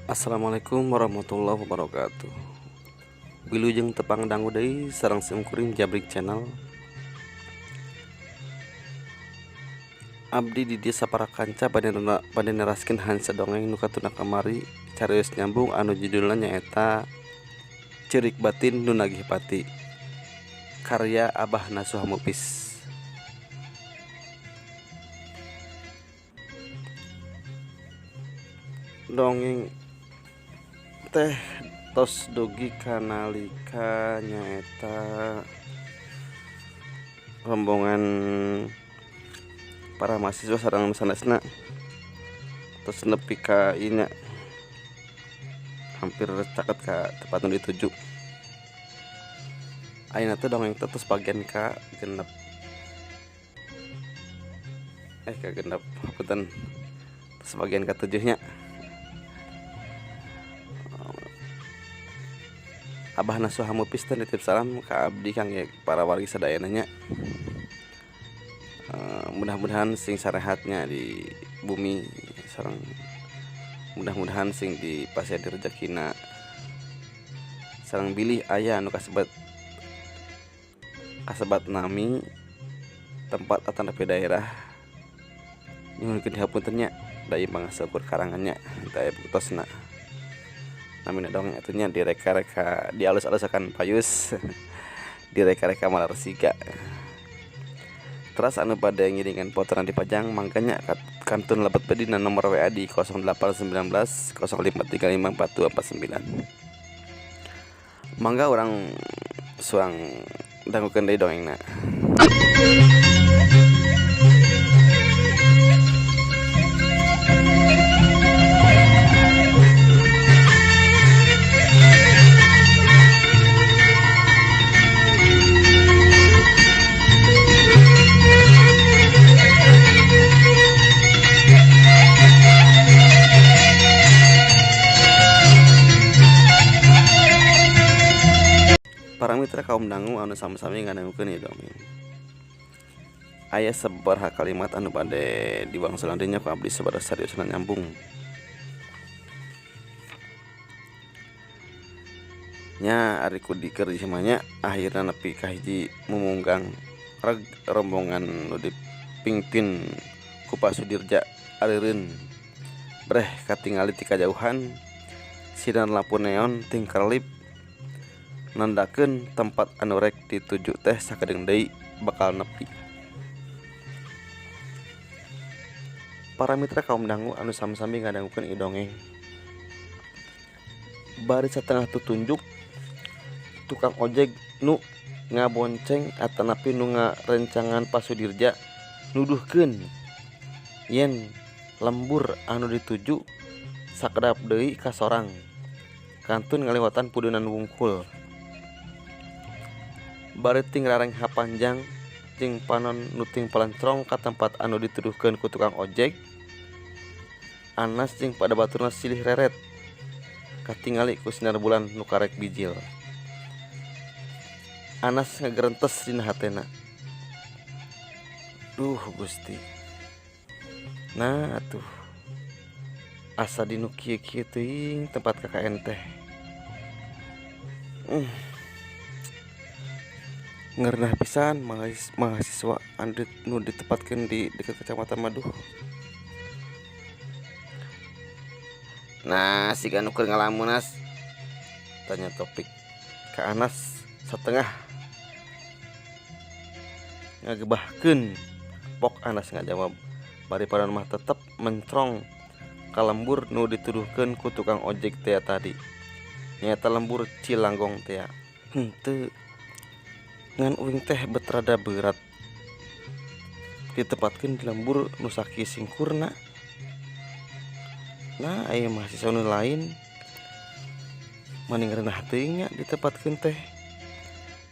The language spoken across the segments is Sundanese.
Assalamualaikum warahmatullahi wabarakatuh. Wilujeng tepang dangu deui sareng simkuring Jabrik Channel. Abdi di dieu sapara kanca bade neraskeun hansa dongeng nu katuna kamari carios nyambung anu judulna nyaeta Ceurik Batin Nu Nagih Pati karya Abah Nasuha Mufis. Dongeng teh tos dugi ka nalika nyaeta rombongan para mahasiswa sareng sanesna tos nepi ka ieu nya hampir caket ka tempat nu dituju. Ayeuna teh dongeng teh tos bagian ka genep ka genep hapunten tos bagian katujuh nya. Abah Nasuha Mufis teh nitip salam ka abdi kangge para wargi sadayana nya. Mudah-mudahan sing sarehat nya di bumi sareng mudah-mudahan sing dipasihan rezekina sareng bilih aya anu kasebat nami tempat atanapi daerah nyuhunkeun dihapunten nya da ieu mah saukur karangan nya teu aya buktosna. Namina dongeng atuh nya direka-reka dialus-alusakan payus direka-reka malarsiga. Teras anu bade ngiringan fotona dipajang mangga nya kantun lebet bae dina nomor WA di 0819 0535 4249. Mangga urang suang dangukeun deui dongengna. Para mitra kaum dangu anu sami-sami ngadangukeun ieu dongeng. Aya sababaraha kalimat anu bade diwangsulan deui nya ku abdi sabada sariosna nyambung. Nya ari ku dikeur ieu mah nya akhirna nepi ka hiji mumunggang reg rombongan nu dipingpin ku Pak Sudirja areureun breh katingali ti kajauhan sinar lampu neon tingkerlip nandakeun tempat anu rek dituju teh sakedeung deui bakal nepi. Para mitra kaum dangu anu sami-sami ngadangukeun ieu dongeng. Bari satengah tutunjuk tukang ojek nu ngabonceng atanapi nu ngarencangan Pak Sudirja nuduhkeun yen lembur anu dituju sakedap deui ka sorang kantun ngaliwatan pudeunan wungkul. Bari ting rarengha panjang jeung panon nu ting palencrong ka tempat anu dituduhkeun ku tukang ojek, Anas jeung pada baturna silih reret katingali ku sinar bulan nu karek bijil. Anas ngagerentes dina hatena. Duh Gusti. Nah atuh asa di nu kieu-kieu teuing tempat KKN teh. Ngerenah pisan mahasiswa anu nu ditempatkeun di dekat kecamatan Maduh. Nah, siga nu keur ngalamun Nas? Tanya Topik ka Anas satengah ngagebahkeun. Pok Anas ngajawab bari panon mah tetep mencrong ka lembur nu dituduhkeun ku tukang ojek tea tadi. Nyaeta lembur Cilanggong tea. Henteu ngan uing teh bet rada beurat ditempatkeun di lembur nu sakieu singkurna. Nah, aya mahasiswa nu lain mending renah teuing nya ditempatkeun teh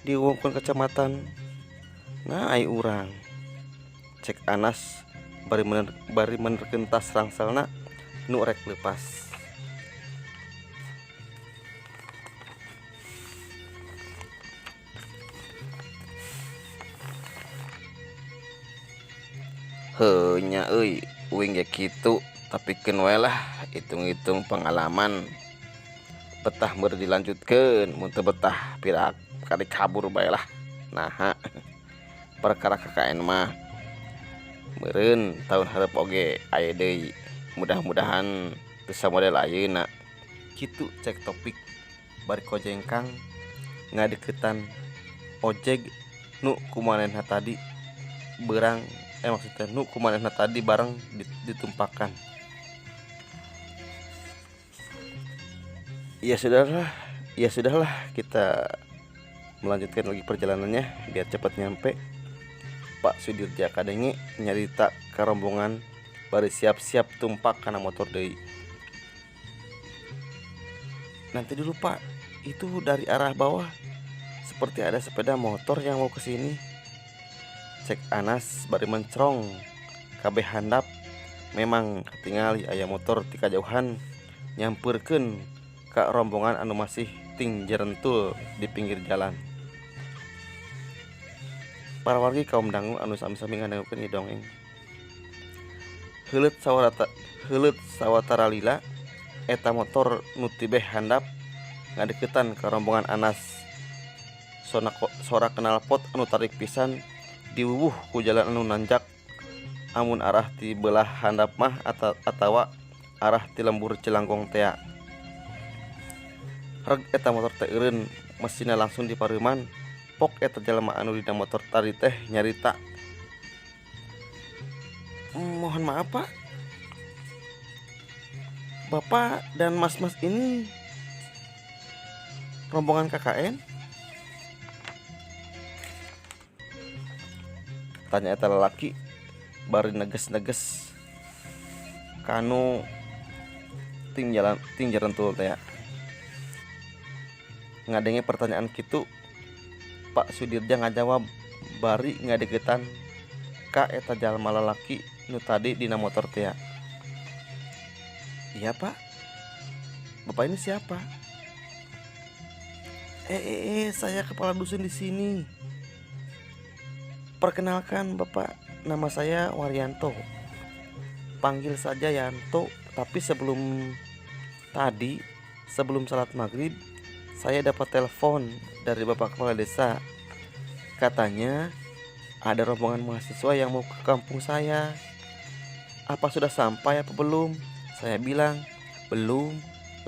di wewengkon kecamatan. Nah, aya urang cek Anas bari menerkeun tas rangselna nu rek leupas. Heuh nya euy uing ge kitu Tapi keun we lah hitung-hitung pengalaman betah meur dilanjutkeun mun teu betah pira kali kabur bae lah. Naha perkara KKN mah meureun tahun hareup oge aya deui, mudah-mudahan teu samodel ayeuna. Kitu cek Topik bari kojengkang ngadeukeutan ojeg nu kumanehna tadi beurang maksudnya nu kumanehna tadi bareng ditumpakan. Ya sudahlah kita melanjutkan lagi perjalanannya biar cepat nyampe. Pak Sudirja kadenge nyarita ka rombongan bari siap-siap tumpak kana motor deui. Nanti dulu Pak, itu dari arah bawah seperti ada sepeda motor yang mau kesini. Cek Anas bari mencrong kabeh handap. Memang ketingali aya motor ti kajauhan nyampeurkeun ka rombongan anu masih ting jerentul di pinggir jalan. Para wargi kaum dangu anu sami-sami ngadangukeun ieu dongeng. Heuleut sawatara lila eta motor nu tibeh handap ngadeukeutan ka rombongan Anas. Sora knalpot anu tarik pisan diwuwuh ku jalan anu nanjak amun arah ti belah handap mah atawa arah ti lembur Cilanggong tea. Reg eta motor teh eureun mesinna langsung dipareuman. Pok eta jelema anu dina motor tadi teh nyarita, "Mohon maaf Pak, Bapak dan mas-mas ini rombongan KKN?" Tanya eta lalaki bari neges-neges kanu ting jalan ting jerentul teh. Ngadenge pertanyaan kitu, Pak Sudirja ngajawab bari ngadeukeutan ka eta jalma lalaki nu tadi dina motor teh. "Iya Pak, Bapak ini siapa?" Saya kepala dusun di sini. Perkenalkan Bapak, nama saya Waryanto. Panggil saja Yanto. Tapi sebelum salat maghrib, saya dapat telepon dari Bapak Kepala Desa. Katanya ada rombongan mahasiswa yang mau ke kampung saya. Apa sudah sampai apa belum? Saya bilang belum.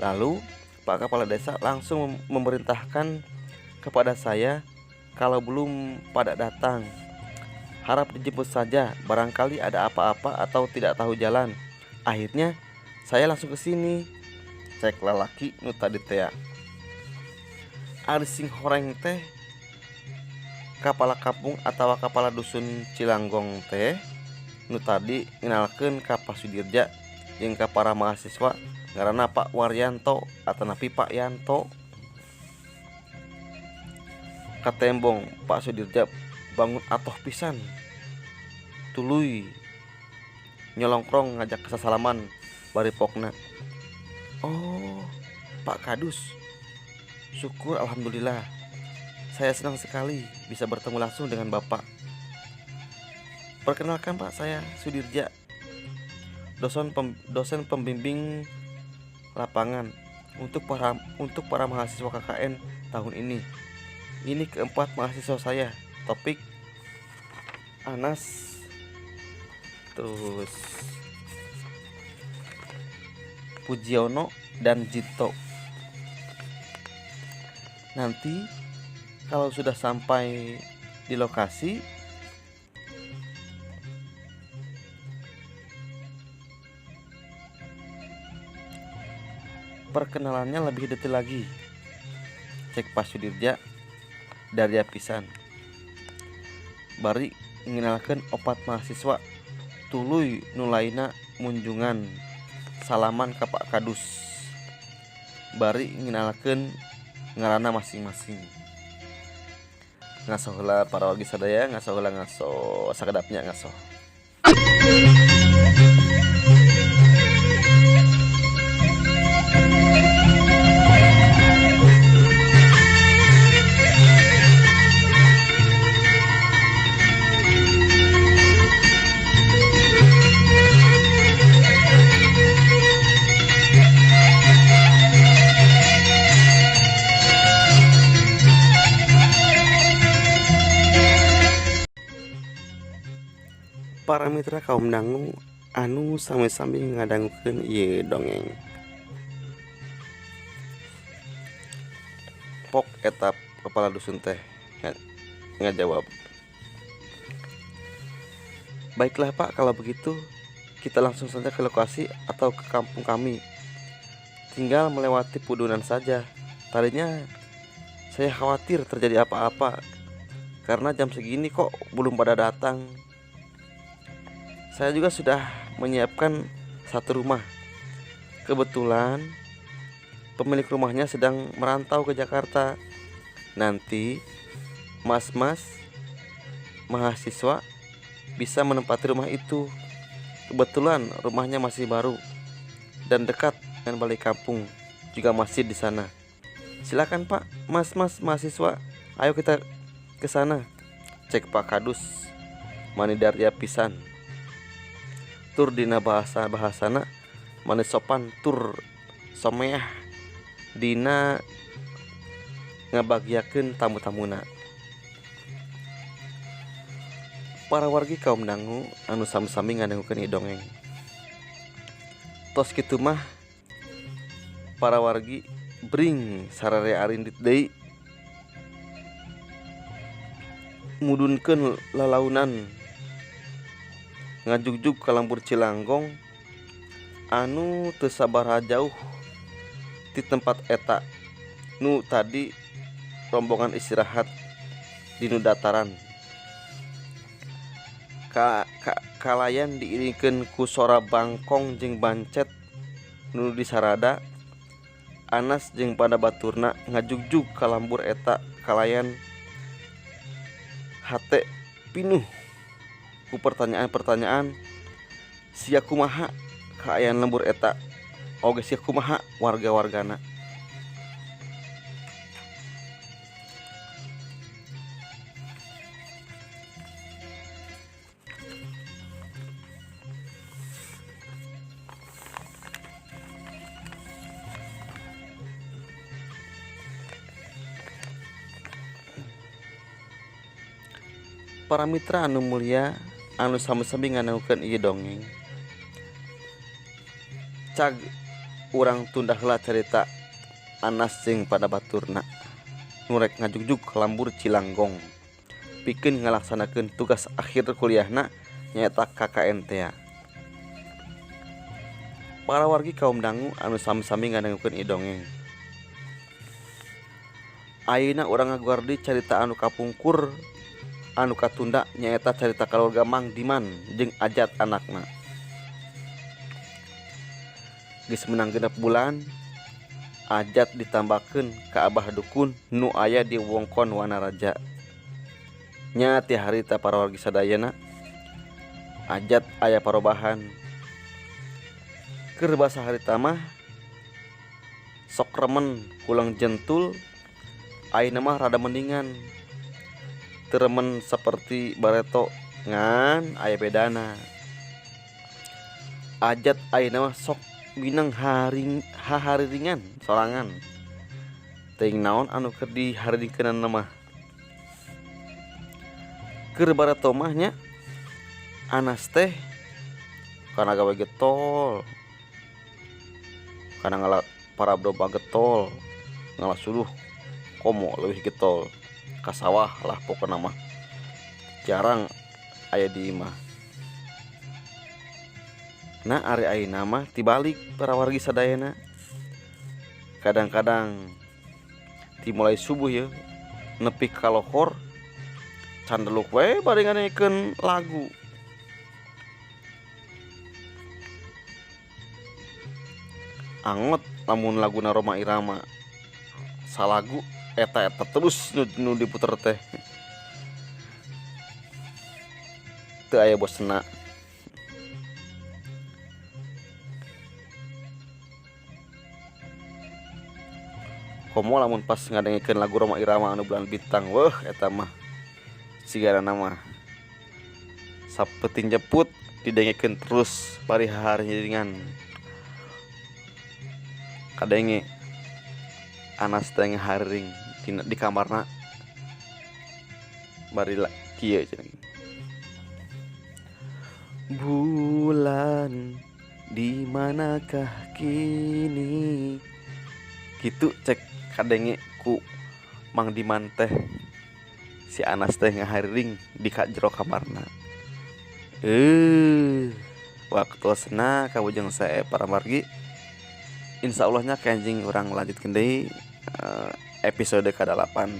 Lalu Pak Kepala Desa langsung memerintahkan kepada saya kalau belum pada datang, harap dijemput saja, barangkali ada apa-apa atau tidak tahu jalan. Akhirnya saya langsung ke sini. Cek lalaki nu tadi tea. Ari sing horeng teh kapala kampung atawa kapala dusun Cilanggong teh nu tadi ngenalkeun ka Pak Sudirja jeung ka para mahasiswa ngaranna Pak Waryanto atanapi Pak Yanto. Katembong Pak Sudirja bangun atoh pisan, tuluy nyolongkrong ngajak kesasalaman bari pokna. "Oh, Pak Kadus, syukur alhamdulillah. Saya senang sekali bisa bertemu langsung dengan Bapak. Perkenalkan Pak, saya Sudirja, dosen pembimbing lapangan untuk para mahasiswa KKN tahun ini. Ini keempat mahasiswa saya, Topik, Anas, terus Pujiono dan Jito. Nanti kalau sudah sampai di lokasi, perkenalannya lebih detail lagi." Cek Pak Sudirja dari pisan bari ngenalkeun opat mahasiswa tuluy nu lainna munjungan salaman ka Pak Kadus bari ngenalkeun ngaranna masing-masing. Ngaso heula para wargi sadaya, ngaso heula, ngaso sakedapnya ngaso. Para mitra kaum dangu anu sami-sami ngadangukeun ieu dongeng. Pok eta kepala dusun teh ngajawab. Baiklah Pak, kalau begitu kita langsung saja ke lokasi atau ke kampung kami. Tinggal melewati pudunan saja. Tadinya saya khawatir terjadi apa-apa karena jam segini kok belum pada datang. Saya juga sudah menyiapkan satu rumah. Kebetulan pemilik rumahnya sedang merantau ke Jakarta. Nanti mas-mas mahasiswa bisa menempati rumah itu. Kebetulan rumahnya masih baru dan dekat dengan balai kampung, juga masih di sana. Silakan Pak, mas-mas mahasiswa, ayo kita ke sana. Cek Pak Kadus manidarya pisan. Tur dina bahasa-bahasana mani sopan tur someah dina ngabagiakeun tamu-tamuna. Para wargi kaum dangu anu sami-sami ngadangukeun ieu dongeng. Tos kitu mah para wargi bring sararea arindit deui mudunkeun lalaunan ngajugjug ka lembur Cilanggong anu teu sabaraha jauh ti tempat eta nu tadi rombongan istirahat di nu dataran. Kalayan diiringkeun ku sora bangkong jeung bancet nu disarada. Anas jeung pada baturna ngajugjug ka lembur eta kalayan hate pinuh ku pertanyaan-pertanyaan sia kumaha kaayaan lembur eta oge sia kumaha warga-wargana. Para mitra anu mulia anu sami-sami ngadangukeun ieu dongeng. Cag urang tunda heula carita Anas jeung pada baturna nu rek ngajugjug ka lembur Cilanggong pikeun ngalaksanakeun tugas akhir kuliahna nyaeta KKN teh. Para wargi kaum dangu anu sami-sami ngadangukeun ieu dongeng. Ayeuna urang ngaguar deui carita anu kapungkur anu katunda nyaeta carita kaluarga Mang Diman jeung Ajat anakna. Geus menang 6 bulan Ajat ditambahkeun ka Abah Dukun nu aya di wewengkon Wanaraja. Nya ti harita para wargi sadayana Ajat aya parobahan. Keur basa harita mah sok remen pulang jentul, ayeuna mah rada mendingan. Teu remen seperti bareto ngan aya bedana. Ajat ayeuna mah sok mineng hahariringan sorangan. Teuing naon anu keur diharidingkeunana mah. Keur bareto mah nya Anas teh kana gawe getol, kana ngala parabdoba getol, ngala suluh komo leuwih getol, ka sawah lah pokona mah jarang aya di imah. Nah ari ayeuna mah tibalik para wargi sadayana. Kadang-kadang dimulai subuh ya nepi ka lohor candeluk we bari ngadengekeun lagu. Angot lamun laguna Rhoma Irama salagu eta-eta terus nu diputer teh. Teu aya bosna. Komo lamun pas ngadengekeun lagu Rhoma Irama anu Bulan Bintang, weuh eta mah sigana mah sapeting jeput didengekeun terus bari haharingan. Kadenge Anas teh ngahariring di kamarna bari kieu cenah. Bulan di manakah kini, gitu cek kadenge ku Mang Diman teh si Anas teh ngahariring di ka jero kamarna. Waktosna kabujeng sae para margi, insyaallah nya kenjing urang lanjutkeun deui episode ka-8.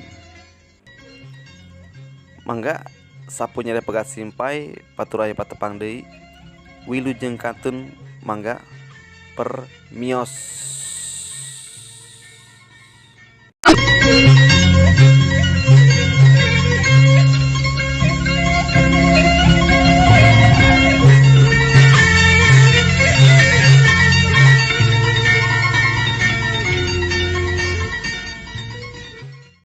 Mangga sapu nyere pegat simpay paturay patepang deui, wilujeng kantun, mangga permios.